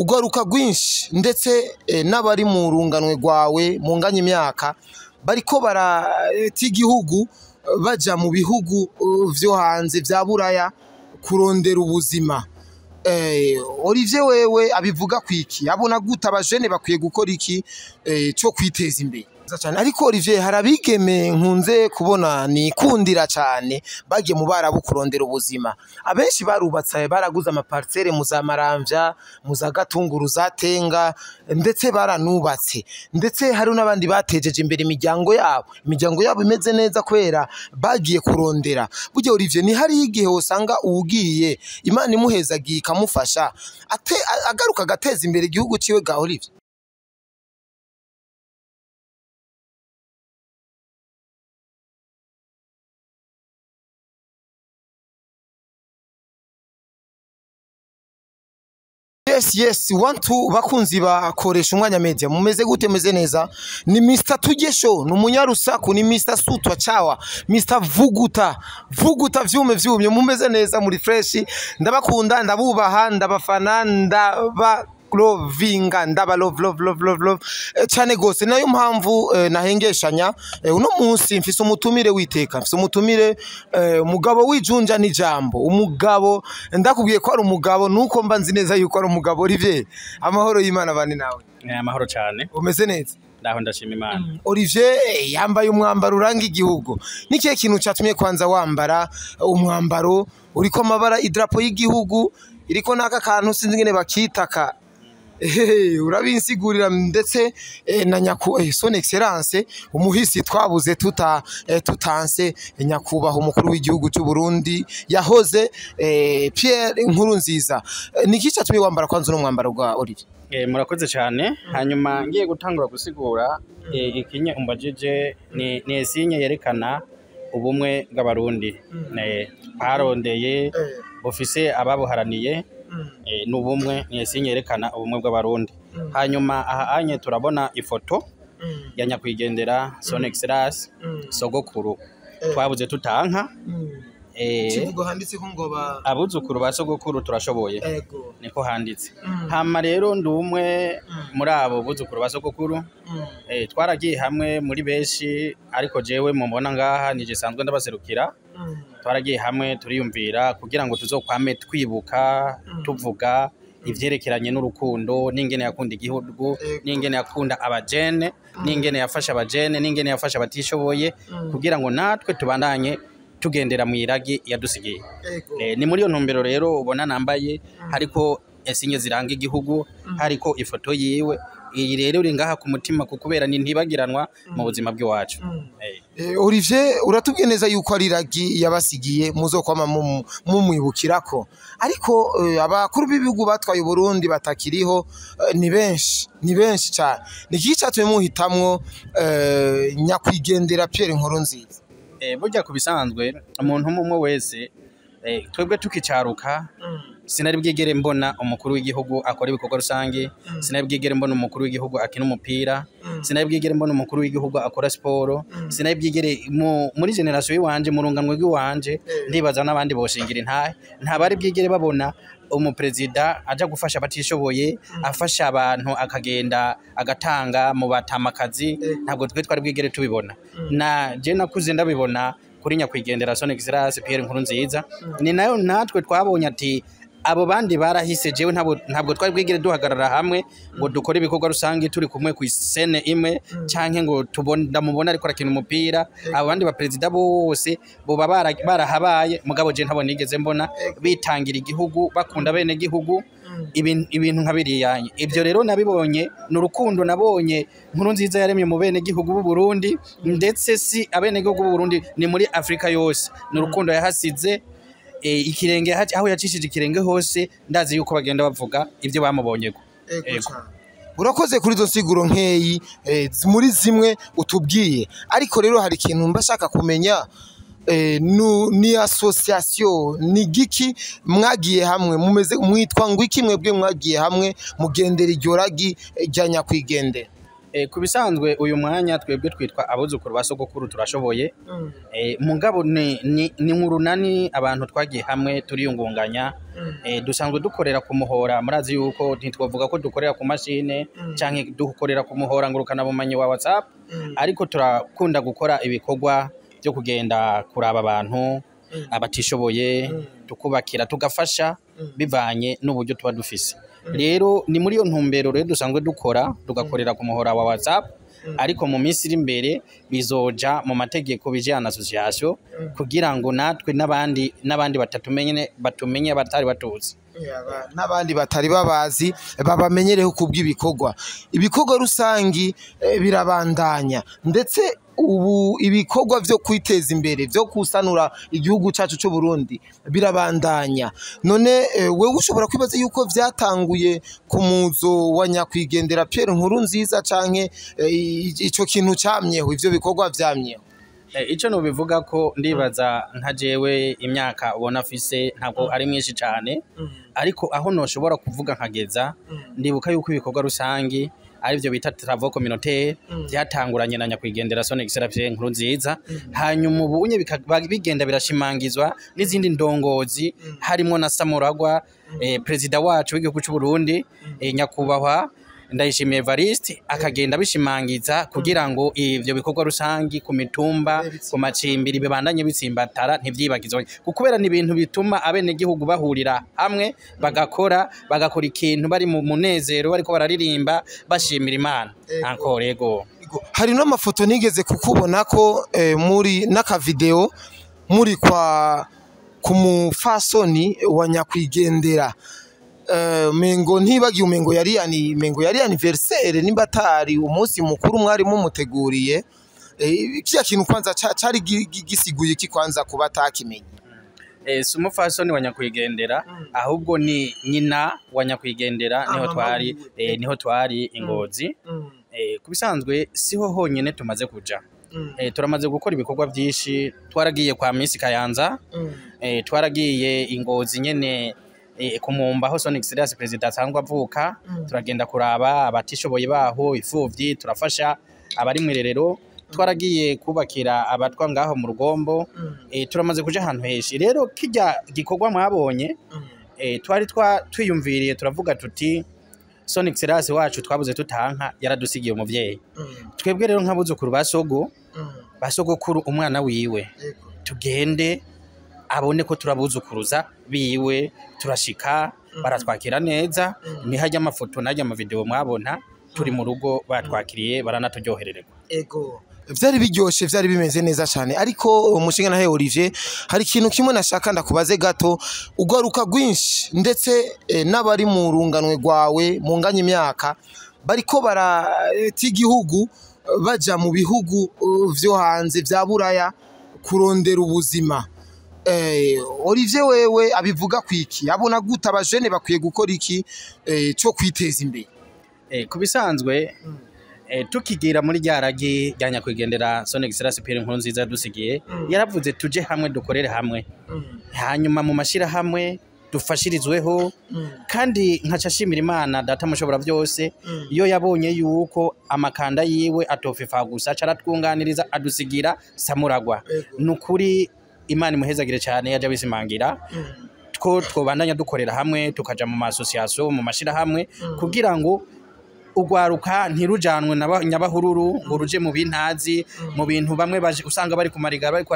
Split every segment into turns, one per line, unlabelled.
Ugaruka rwinshi ndetse n'abari mu runganwe rwawe munganya imyaka bariko barata igihugu baja mu bihugu vyo hanze vya Buraya kurondera ubuzima. Olivier wewe abivuga kwiki? Abona gute abajene bakwiye gukora iki cyo kwiteza imbere? Cyane ariko Olivier, hari abigeme nkunze kubona nikundira cyane bagiye mu Barabu kurondera ubuzima. Abenshi barubatse, baraguze amaparcelle mu za Maramvya, mu za Gatunguru, za Tenga, ndetse baranubatse, ndetse hari n'abandi batejeje imbere imiryango yabo, imiryango yabo imeze neza kubera bagiye kurondera. Burya Olivier, ni hari igihe usanga uwugiye Imana imuhezagiye ikamufasha agaruka agateza imbere igihugu ciwe ga Olivier? Yes, one two, bakunzi bakoresha Umwanya Media, mumeze gute? Meze neza? Ni Mr Tugesho, ni umunyarusaku, ni Mr Sutwa Chawa, Mr Vuguta Vuguta vyume vyumye. Mumeze neza, muri fresh? Ndabakunda, ndabubaha, ndabafana, ndaba lovinga, ndaba love love love love love cyane gose. Nayo mpamvu nahengeshanya uno munsi mfise umutumire witeka, mfise umutumire umugabo wijunja n'ijambo, umugabo ndakubwiye ko ari umugabo nuko mba nzi neza yuko ari umugabo. Olivier, amahoro y'Imana bane nawe.
Amahoro cyane.
Umeze neza?
Ndaho, ndashima Imana.
Olivier yambaye umwambaro uranga igihugu. Ni kihe kintu cyatumye kwanza wambara umwambaro uriko amabara idarapo y'igihugu, iriko n'aka kantu sinzi ingene bakitaka? Urabinsigurira ndetse na nyaku son excellence umuhisi twabuze tuta tutanse nyakubahwa umukuru w'igihugu cy'u Burundi yahoze Pierre Nkurunziza. Niki cyatumye wambara kwanza uno mwambaro gwa Olivier?
Murakoze cyane. Hanyuma ngiye gutangura gusigura ikinye umbajije ni signe yerekana ubumwe bw'Abarundi. Twarondeye bufise ababuharaniye n'ubumwe, ni signe yerekana ubumwe bw'Abarundi. Hanyuma aha anye turabona ifoto ya nyakwigendera son excellence sogokuru twabuze tutanka.
Kivugo handitse ko ngo ba
abuzukuru ba sogokuru turashoboye.
Ego.
Niko handitse. Hama rero ndi umwe muri abo buzukuru ba sogokuru. Twaragiye hamwe muri benshi, ariko jewe mubona ngaha nije sanzwe ndabaserukira. Twaragiye hamwe turiyumvira kugira ngo tuzokwame twibuka, tuvuga ivyerekeranye n'urukundo n'ingene yakunda igihugu, n'ingene yakunda abajene, n'ingene yafasha abajene, n'ingene yafasha abatishoboye, kugira ngo natwe tubandanye tugendera mu iragi yadusigiye.
Ego.
Ni muri iyo ntumbero rero ubona nambaye hariko insigne ziranga igihugu, hariko ifoto yiwe. Iyi rero uri ngaha ku mutima kubera ni ntibagiranwa mu buzima bw'iwacu.
Olivier, uratubwiye neza yuko ari iragi yabasigiye muzokwama mumwibukirako, ariko abakuru b'ibihugu batwaye Uburundi batakiriho ni benshi, ni benshi cyane. Ni iki cyatumye muhitamwo nyakwigendera Pierre Nkurunziza?
Burya ku bisanzwe umuntu umwe umwe wese, twebwe tukicaruka sinari bwigere mbona umukuru w'igihugu akora ibikorwa rusange, sinari bwigere mbona umukuru w'igihugu akina umupira, sinari bwigere mbona umukuru w'igihugu akora siporo, sinari bwigere muri génération y'iwanje, mu runganwe rw'iwanje, ndibaza n'abandi boshingira intahe, ntabari bwigere babona umuperezida aja gufasha abatishoboye, afasha abantu, akagenda agatanga mu batamakazi. Ntabwo twe twari bwigere tubibona. Na je nakuze ndabibona kuri nyakwigendera son excellence Pierre Nkurunziza. Ni nayo natwe twabonye ati abo bandi barahise, jewe ntabwo twari bwigere duhagarara hamwe ngo dukore ibikorwa rusange turi kumwe ku scène imwe, canke ngo tubone ndamubona ariko arakina umupira. Abo bandi ba perezida bose boba barahabaye, mugabo je ntabo nigeze mbona bitangira igihugu, bakunda bene gihugu, ibintu nka biriyanye. Ibyo rero nabibonye ni urukundo nabonye Nkurunziza yaremye mu bene gihugu b'u Burundi, ndetse si abene gihugu b'u Burundi, ni muri Afrika yose. Ni urukundo yahasize ikirenge, aho yacishije ikirenge hose ndazi yuko bagenda bavuga ibyo bamubonyeko.
Ego cane. Urakoze kuri izo nsiguro nkeyi muri zimwe utubwiye, ariko rero hari ikintu mba shaka kumenya. Ni association ni giki mwagiye hamwe, mumeze mwitwa ngo iki mwebwe mwagiye hamwe mugendera iryo ragi rya nyakwigendera?
Ku bisanzwe uyu mwanya twebwe twitwa abuzukuru ba sogokuru turashoboye. Mugabo ni nkurunani, abantu twagiye hamwe turiyungunganya. Dusanzwe dukorera ku muhora, murazi yuko ntitwavuga ko dukorera ku mashine canke dukorera ku muhora ngurukana bumenyi wa WhatsApp, ariko turakunda gukora ibikorwa byo kugenda kuraba abantu abatishoboye, tukubakira, tugafasha bivanye n'uburyo tuba dufise. Rero ni muri iyo ntumbero rero dusanzwe dukora, tugakorera ku muhora wa WhatsApp, ariko mu minsi iri imbere bizoja mu mategeko, bije en association, kugira ngo natwe n'abandi batatumenye batumenye, batari batuzi.
N'abandi batari babazi babamenyereho kubw'ibikorwa. Ibikorwa rusangi birabandanya, ndetse ubu ibikorwa vyo kwiteza imbere, vyo kusanura igihugu cacu c'u Burundi birabandanya. None wewe ushobora kwibaza yuko vyatanguye ku muzo wa nyakwigendera Pierre Nkurunziza, canke ico kintu camyeho, ivyo bikorwa vyamyeho?
Ico nobivuga ko ndibaza nka jewe imyaka ubona afise ntabwo ari myinshi cane, ariko aho noshobora kuvuga nkageza, ndibuka yuko ibikorwa rusangi arivyo bita travaux communautaire byatanguranye na nyakwigendera Son Excellence Pierre Nkurunziza, hanyuma ubu unye bigenda birashimangizwa n'izindi ndongozi, harimwo na Samuragwa, perezida wacu w'igihugu c'u Burundi, nyakubahwa Ndayishimiye Evariste, akagenda bishimangiza kugira ngo ivyo bikorwa rusangi ku mitumba, ku macimbiri bibandanye bitsimbatara, ntivyibagizwe, kubera ni ibintu bituma abenegihugu bahurira hamwe bagakora ikintu bari mu munezero, bariko bararirimba bashimira Imana. Encore, ego.
Hari n'amafoto nigeze kukubona ko muri n'akavideo muri kwa ku mufasoni wa nyakwigendera, mengo ntibagiye, mengo yari anniversaire, nimba atari umunsi mukuru mwari mumuteguriye. Kiya kintu kwanza cari gisiguye iki kwanza kuba atakimenye?
Si umupfasoni wa nyakwigendera, ahubwo ni nyina wa nyakwigendera. Niho
Mama
twari
wiwe.
Niho twari ingozi. Ku bisanzwe siho honyene tumaze kuja. Turamaze gukora ibikorwa byinshi, twaragiye kwa Miss Kayanza, twaragiye ingozi nyene, kumumba aho Son Excellence President asanzwe avuka, turagenda kuraba abatishoboye baho, imfuvyi, turafasha abari mw'irerero, twaragiye kubakira abatwa ngaho mu Rugombo. Turamaze kuja ahantu henshi. Rero kirya gikorwa mwabonye, twari twiyumviriye, turavuga tuti Son Excellence wacu twabuze tutanka, yaradusigiye umuvyeyi. Twebwe rero nk'abuzukuru ba sogo, ba sogokuru, umwana wiwe, tugende abone ko turabuzukuruza biwe. Turashika, baratwakira neza, nihajya amafoto najya amavideo mwabona turi mu rugo, batwakiriye, baranaturyoherererwa.
Ego. Vyari biryoshe, vyari bimeze neza cyane. Ariko umushinga nahe Olivier, hari ikintu kimwe nashaka ndakubaze gato. Ugaruka rwinshi ndetse n'abari mu runganwe rwawe munganya imyaka bariko barata igihugu, baja mu bihugu vyo hanze vya Buraya kurondera ubuzima. Olivier wewe abivuga kwiki? Abona gute? Abajene bakwiye gukora iki cyo kwiteza imbere?
Ku bisanzwe, tukigira muri rya ragi rya nyakwigendera Son Excellence Pierre Nkurunziza yadusigiye, yaravuze tuje hamwe, dukorere hamwe, hanyuma mu mashirahamwe dufashirizweho. Kandi nkaca ashimira Imana Data mushobora byose, iyo yabonye yuko amakanda yiwe atofefa gusa, aca aratwunganiriza, adusigira Samuragwa. Nukuri Imana imuhezagire cyane, yaje abisimangira two twobandanya dukorera hamwe, tukaja mu masosiyasiyo, mu mashirahamwe, kugira ngo urwaruka ntirujanwe na nyabahururu ngo ruje mu bintazi, mu bintu bamwe baje usanga bari kumarigara, bariko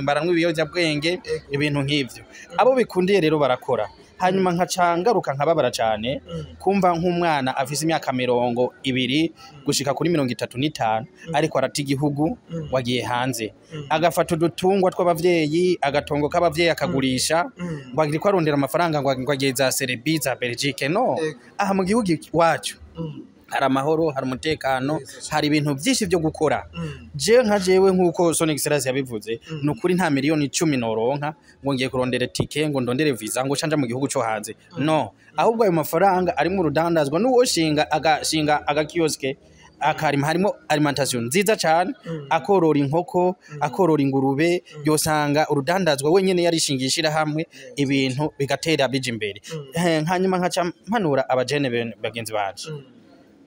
baranwa ibiyovyabwenge, ibintu nk'ivyo. Abo bikundiye rero barakora. Hanyuma nkaca ngaruka nkababara cane kumva nk'umwana afise imyaka 20 gushika kuri 35 ariko arata igihugu, wagiye hanze, agafata udutungwa tw'abavyeyi, agatongo k'abavyeyi akagurisha, ngo ariko arondera amafaranga, ngo agiye za Serbie, za Belgique. No aha mu gihugu iwacu hari amahoro, hari umutekano, hari ibintu byinshi byo gukora. Je nka jewe, nk'uko Son Excellence yabivuze, ni ukuri nta miliyoni 10 noronka ngo ngiye kurondera tike, ngo ndondere visa, ngo canja mu gihugu co hanze. No, ahubwo ayo mafaranga ari mu rudandazwa, n'uwoshinga agashinga agakioske akarima, harimo alimentation nziza cyane, akorora inkoko, akorora ingurube, yosanga urudandazwa wenyene yarishingiye ishirahamwe, ibintu bigatera bija imbere. Hanyuma nkaca mpanura abajene bagenzi banje.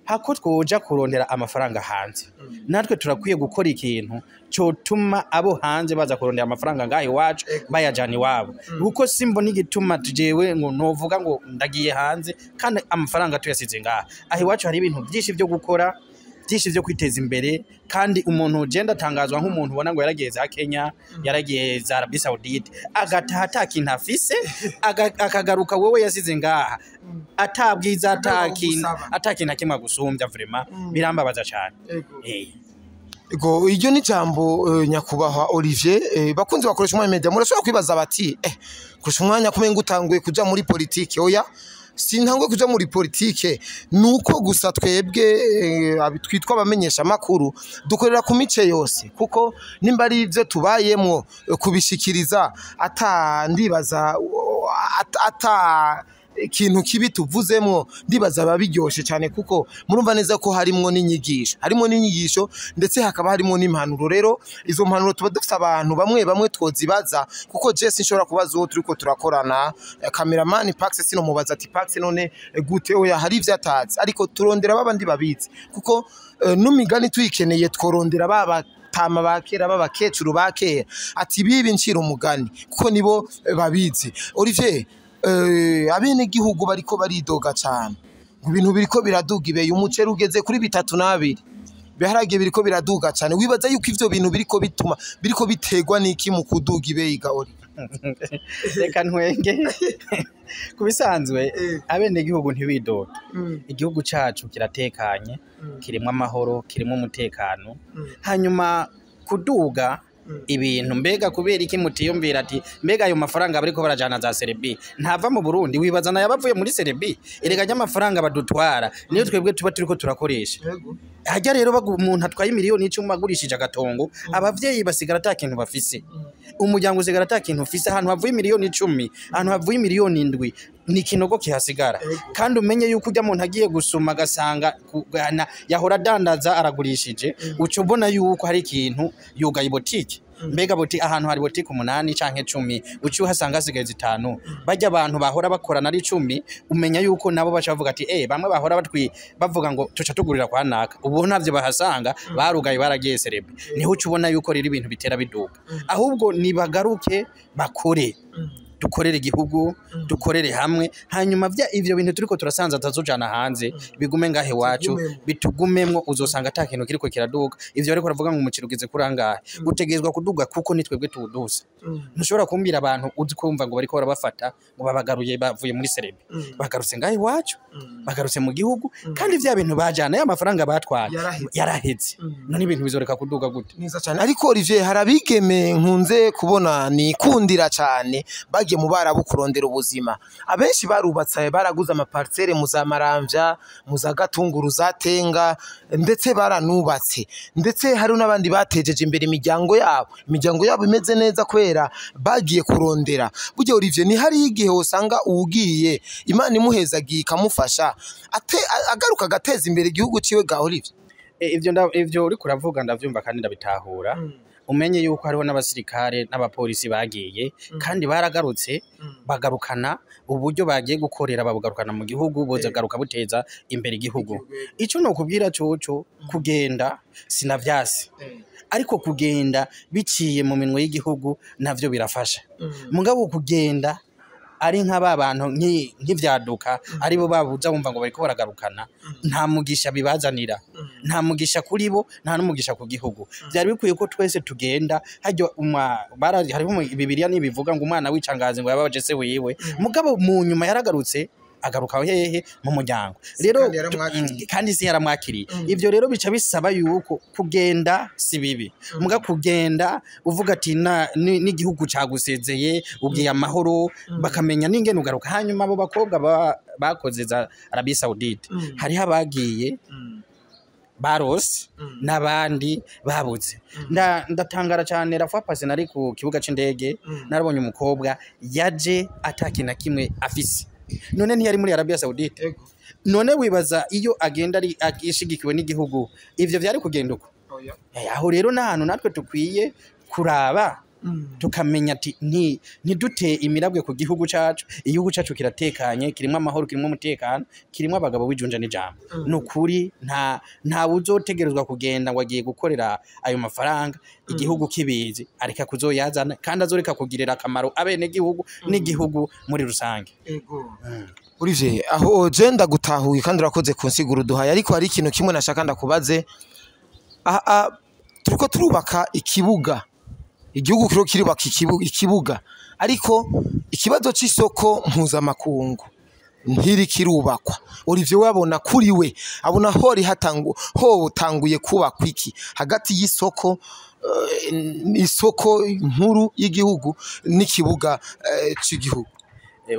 Hako twoja kurondera amafaranga hanze, natwe turakwiye gukora ikintu cotuma abo hanze baza kurondera amafaranga ngaha iwacu, bayajana iwabo, kuko simbona igituma jewe ngo novuga ngo ndagiye hanze kandi amafaranga tuyasize ngaha. Aho iwacu hari ibintu byinshi byo gukora, byinshi byo kwiteza imbere. Kandi umuntu ugenda atangazwa nk'umuntu ubona ngo yaragiye za Kenya, yaragiye za Arabie Saoudite, agataha ata kintu afise, akagaruka wowe yasize ngaha atabwiza, atakintu
Agusaba.
atakintu na kimwe agusumbya. Vraiment birambabaza cyane.
Ego, iryo ni jambo, nyakubahwa Olivier. Bakunzi bakoresha umwanya media, murashobora kwibaza bati koresha umwanya kumenga utanguye kuja muri politike. Oya, sintanguye kuja muri politike, nuko gusa twebwe twitwa abamenyesha makuru dukorera ku mice yose, kuko nimba ari ivyo tubayemwo, kubishikiriza ata ndibaza ata ikintu kibi tuvuzemwo, ndibaza biba biryoshe cyane, kuko murumva neza ko harimwo n'inyigisho, ndetse hakaba harimwo n'impanuro. Rero izo mpanuro tuba dufite abantu bamwe bamwe twozibaza, kuko je sinshobora kubaza uwo turiko turakorana, cameraman Pax, sino mubaza ati Pax none gute? Oya, hari ivyo atazi, ariko turondera babandi babizi, kuko n'umigani tuyikeneye tworondera baba tama ba kera, b'abakecuru ba kera, ati bibi ncira umugani, kuko nibo babizi. Olivier, abenegihugu bariko baridoga cyane ngo ibintu biriko biraduga ibeye, umuceri ugeze kuri 32, biharage biriko biraduga cyane. Wibaza yuko ivyo bintu biriko bituma, biriko biterwa n'iki mu kuduga ibeye ga Olivier?
Reka ntwenge. Ku bisanzwe, abenegihugu ntibidoge. Igihugu cacu kiratekanye, kirimwo amahoro, kirimwo umutekano. Hanyuma kuduga ibintu, mbega kubera iki mutiyumvira ati mbega ayo mafaranga bariko barajana za Serbie ntava mu Burundi? Wibaza nayo abavuye muri Serbie? Erega ry'amafaranga badutwara niyo twebwe tuba turiko turakoresha. Hajya rero umuntu atwaye miliyoni 10 agurishije agatongo, abavyeyi basigara ata kintu bafise, umuryango usigara ata kintu ufise. Ahantu havuye miliyoni 10, ahantu havuye miliyoni 7, ni ikinogo kihasigara. Kandi umenye yuko ujya muntu agiye gusuma agasanga yahora adandaza aragurishije, uca ubona yuko hari ikintu yugaye botike. Mbega boti ahantu hari botike 8 canke 10, uca uhasanga hasigaye 5. Barya abantu bahora bakorana ari 10, umenya yuko nabo baca bavuga ati bamwe bahora batwi bavuga ngo tuca tugurira kwa naka, ubu ntavyo bahasanga, barugaye, baragiye Serbie. Niho uca ubona yuko rero ibintu bitera biduga. Ahubwo nibagaruke bakore, dukorere igihugu, dukorere hamwe, hanyuma vya ivyo bintu turiko turasanza atazojana hanze bigume ngahe iwacu.
Tugumemwo.
Bitugumemwo, uzosanga ata kintu kiriko kiraduga. Ivyo ariko ravuga ngo umuceri ugeze kuri angahe, utegerezwa kuduga kuko ni twebwe tuwuduza. Ntushobora kumbwira abantu uzi kumva ngo bariko barabafata ngo babagaruye bavuye muri Serbie, bagarutse ngahe iwacu, bagarutse mu gihugu, kandi vya bintu bajana, ya mafaranga batwaye
Yaraheze.
yaraheze. None ibintu bizoreka kuduga gute?
Neza cyane. Ariko Olivier, hari abigeme nkunze kubona nikundira cyane bagiye mu Barabu kurondera ubuzima. Abenshi barubatse, baraguze amaparcelle mu za Maramvya, mu za Gatunguru, za Tenga, ndetse baranubatse, ndetse hari n'abandi batejeje imbere imiryango yabo, imiryango yabo imeze neza kubera bagiye kurondera. Burya Olivier, ni hari igihe usanga uwugiye Imana imuhezagiye ikamufasha, agaruka agateza imbere igihugu ciwe ga Olivier.
Ivyo uriko uravuga ndavyumva kandi ndabitahura. Umenye yuko hariho n'abasirikare n'abapolisi bagiye kandi baragarutse, bagarukana uburyo bagiye gukorera, babugarukana mu gihugu, bozagaruka buteza imbere igihugu. Ico nokubwira coco, kugenda sinavyasi, ariko kugenda biciye mu minwe y'igihugu navyo birafasha. Mugabo kugenda ari nk'aba bantu nk'ivyaduka aribo babuza bumva ngo bariko baragarukana, nta mugisha bibazanira, nta mugisha kuri bo, nta n'umugisha ku gihugu. Byari bikwiye ko twese tugenda hajya hariho Bibiliya nibivuga ngo umwana w'icangazi ngo yababaje se wiwe, mugabo mu nyuma yaragarutse. Agaruka hehe? Mu muryango rero.
Kandi yaramwakiriye.
Kandi si yaramwakiriye. Ivyo rero bica bisaba yuko kugenda si bibi, muga kugenda uvuga ati n'igihugu cagusezeye, ugiye amahoro, bakamenya n'ingene ugaruka. Hanyuma abo bakobwa bakoze za Arabie Saoudite, hariho abagiye barose n'abandi babuze. Ndatangara cyane la fois passée nari ku kibuga c'indege, narabonye umukobwa yaje atakintu na kimwe afise. None ntiyari muri Arabia Saoudite? None wibaza iyo agenda ari ashigikiwe n'igihugu, ivyo vyari kugenda uko? Aho rero n'ahantu natwe tukwiye kuraba. Tukamenya ati ntidute imirabwe ku gihugu cacu. Igihugu cacu kiratekanye, kirimwo amahoro, kirimwo umutekano, kirimwo abagabo b'ijunja n'ijambo. Nukuri nta uzotegerezwa kugenda ngo agiye gukorera ayo mafaranga igihugu kibizi, areka kuzoyazana kandi azoreka kugirira akamaro abenegihugu n'igihugu muri rusange.
Olivier, aho je ndagutahuye kandi urakoze kunsigura uduhaye, ariko hari ikintu kimwe nashaka ndakubaze. Aha turiko turubaka ikibuga, igihugu kiriko kirubaka ikibuga, ariko ikibazo c'isoko mpuzamakungu ntiri kirubakwa. Olivier we abona kuri we abona hori hatangu hotanguye kubakwa iki hagati y'isoko isoko nkuru y'igihugu n'ikibuga c'igihugu?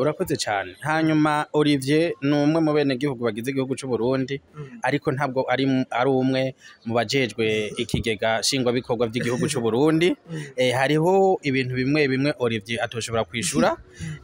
Urakoze cyane. Hanyuma Olivier ni umwe mu bene gihugu bagize igihugu cy'u Burundi, ariko ntabwo ari umwe mu bajejwe ikigega nshingwabikorwa by'igihugu cy'u Burundi. Hariho ibintu bimwe bimwe Olivier atoshobora kwishura.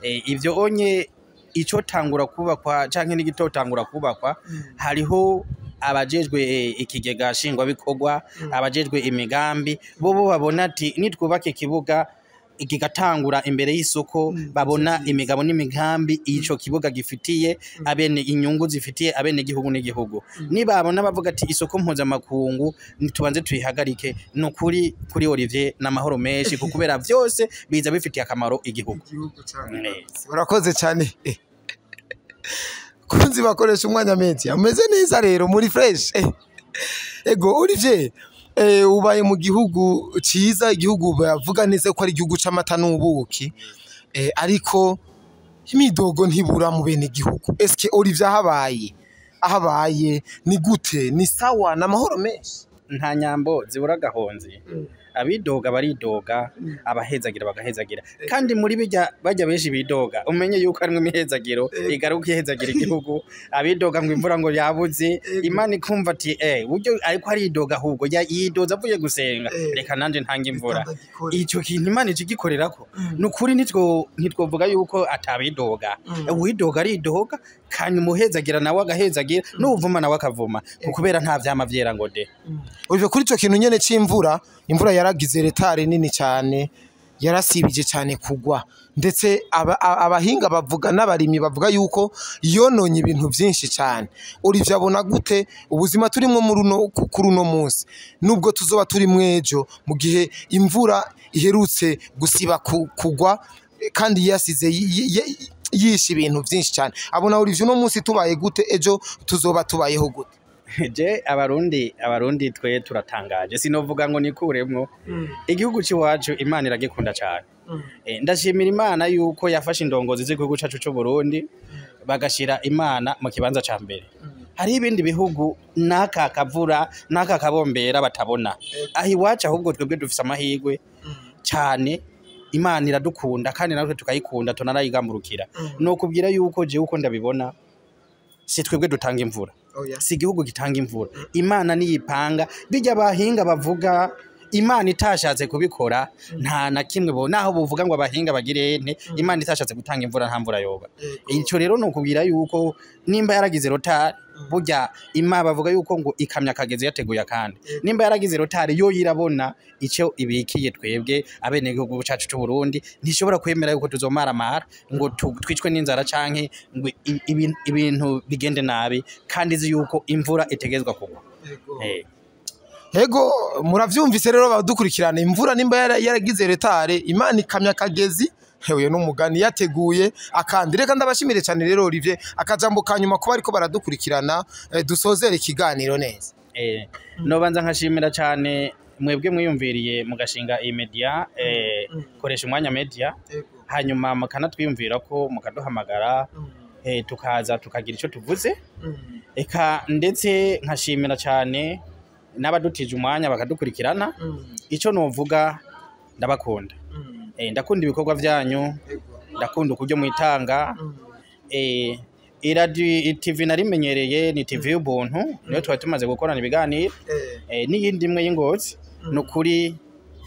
Ivyo onye ico tangura kubakwa canke n'igitotangura kubakwa, hariho abajejwe ikigega nshingwabikorwa, abajejwe imigambi, bo babona ati nitwubake ikibuga kigatangura imbere y'isoko, babona imigabo n'imigambi ico kibuga gifitiye abene, inyungu zifitiye abene igihugu n'igihugu. Nibabona bavuga ati isoko mpuzamakungu nitubanze tuyihagarike, nukuri kuri Olivier n'amahoro menshi, kuko kubera vyose biza bifitiye akamaro igihugu.
Urakoze cyane. Kunzi bakoresha umwanya menshi ameze neza rero muri fresh. Ego Olivier, ubaye mu gihugu ciza, igihugu bavuga neza ko ari igihugu c'amata n'ubuki, ariko imidogo ntibura mu bene igihugu. Eske Olivier ahabaye ni gute? Ni sawa n'amahoro menshi?
Nta nyambo zibura agahonzi. Abidoga baridoga, abahezagira bagahezagira, kandi muri bijya bajya benshi bidoga umenye yuko harimwo imihezagiro igaruka ihezagira igihugu. Abidoga ngo imvura ngo yabuze, Imana ikumva ati buryo ariko aridoga, ahubwo yidoza avuye gusenga, reka nanje ntanga imvura. Ico kintu Imana ikigikorerako. Nukuri ntitwovuga yuko atabidoga. Uwidoga aridoga, kandi umuhezagira nawe agahezagira, n'uwuvuma nawe akavuma, kubera nta vyama vyera ngo de.
Olivier, kuri ico kintu nyene c'imvura, imvura yaragize retard nini cyane, yarasibije cyane kugwa, ndetse abahinga bavuga n'abarimyi bavuga yuko yononye ibintu byinshi cyane. Olivier abona gute ubuzima turimo muri uno kuri uno munsi, nubwo tuzoba turi mwejo, mu gihe imvura iherutse gusiba kugwa kandi yasize yishe ibintu byinshi cyane? Abona Olivier uno munsi tubaye gute, ejo tuzoba tubayeho gute?
Je abarundi twe turatangaje, sinovuga ngo nikuremwo. Igihugu c'iwacu Imana iragikunda cyane. Ndashimira Imana yuko yafashe indongozi z'igihugu cacu c'u Burundi bagashira Imana mu kibanza ca mbere. Hari ibindi bihugu n'aka kavura n'aka kabombera batabona aho iwacu, ahubwo twebwe dufise amahirwe cyane. Imana iradukunda kandi natwe tukayikunda, tunarayigamburukira. Nokubwira yuko jewe uko ndabibona, si twebwe dutanga imvura, si igihugu gitanga imvura, Imana niyipanga. Bijya abahinga bavuga, Imana itashatse kubikora nta na kimwe bo naho buvuga ngo abahinga bagire nte, Imana itashatse gutanga imvura nta mvura yoba. Ico rero nokubwira yuko nimba yaragize retard, burya ima bavuga yuko ngo ikamya kageze yateguye akandi. Nimba yaragize retard, yo yirabona ico ibikiye twebwe abenegihugu cacu c'u Burundi. Ntishobora kwemera yuko tuzomaramara ngo twicwe n'inzara canke ngo ibintu bigende nabi, kandi izi yuko imvura itegezwa kugwa.
Ego, muravyumvise rero badukurikirana, imvura nimba yaragize retard, Imana ikamya kagezi hewe n'umugani yateguye akandi. Reka ndabashimire cyane rero Olivier, akajambo kanyuma kuba ariko baradukurikirana, dusozere ikiganiro neza.
Nobanza nkashimira cyane mwebwe mwiyumviriye mugashinga iyi media, koresha umwanya media, hanyuma mukanatwiyumvira ko mukaduhamagara, tukaza tukagira ico tuvuze. Eka ndetse nkashimira cyane n'abadutije umwanya bakadukurikirana. Ico novuga, ndabakunda. Ndakunda ibikorwa vyanyu, ndakunda ukuryo mwitanga. Iradi TV narimenyereye ni TV y'ubuntu, niyo twari tumaze gukorana ibiganiro, n'iyindi imwe y'Ingozi. Nukuri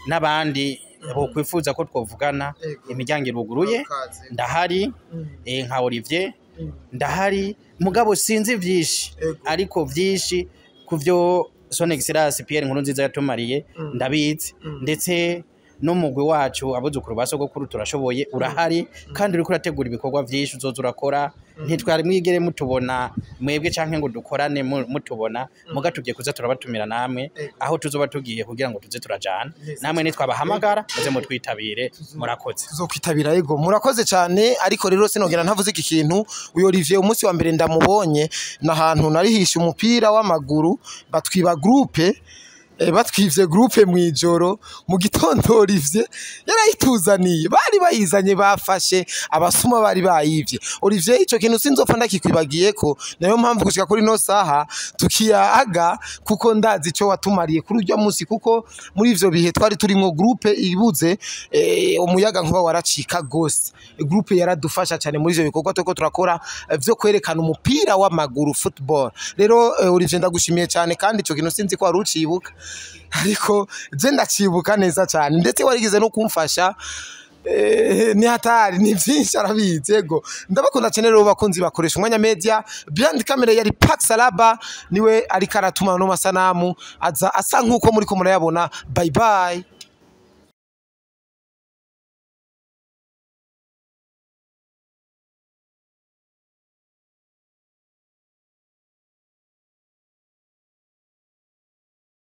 n'abandi bokwifuza ko twovugana, imiryango iruguruye, ndahari. Nka Olivier ndahari, mugabo sinzi vyinshi, ariko vyinshi kuvyo Son Excellence Pierre Nkurunziza yatumariye ndabizi, ndetse N'umugwi wacu, Abuzukuru ba Sogokuru Turashoboye, urahari kandi uriko urategura ibikorwa vyinshi uzoza urakora. Ntitwari mwigere mutubona mwebwe canke ngo dukorane mutubona, muga tugiye kuza turabatumira namwe aho tuzoba tugiye kugira ngo tuze turajana namwe. Nitwabahamagara muze mutwitabire. Murakoze.
Tuzokwitabira, yego, murakoze cyane. Ariko rero sinongera ntavuze iki kintu. Uyu Olivier, umunsi wa mbere ndamubonye n'ahantu narihishe umupira w'amaguru, batwiba groupe, batwivye groupe mw'ijoro. Mu gitondo Olivier yarayituzaniye, bari bayizanye, bafashe abasuma bari bayivye. Olivier, ico kintu sinzopfa ndakikwibagiye ko nayo mpamvu gushika kuri no saha tukiyaga, kuko ndazi ico watumariye kuri urya munsi, kuko muri ivyo bihe twari turimwo groupe ibuze, umuyaga nkuba waracika gose. Groupe yaradufasha cyane muri ivyo bikorwa turiko turakora, vyo kwerekana umupira w'amaguru, football. Rero Olivier, ndagushimiye cyane, kandi ico kintu sinzi ko wari ucibuka, ariko je ndacibuka neza cyane, ndetse warigeze no kumfasha. Ni hatari, ni byinshi arabizi. Yego, ndabakunda cyane rero bakunzi bakoresha Umwanya Media. Behind camera yari Pax Salaba, niwe ariko aratuma no masanamu aza asa nkuko muri ko murayabona. Bye bye.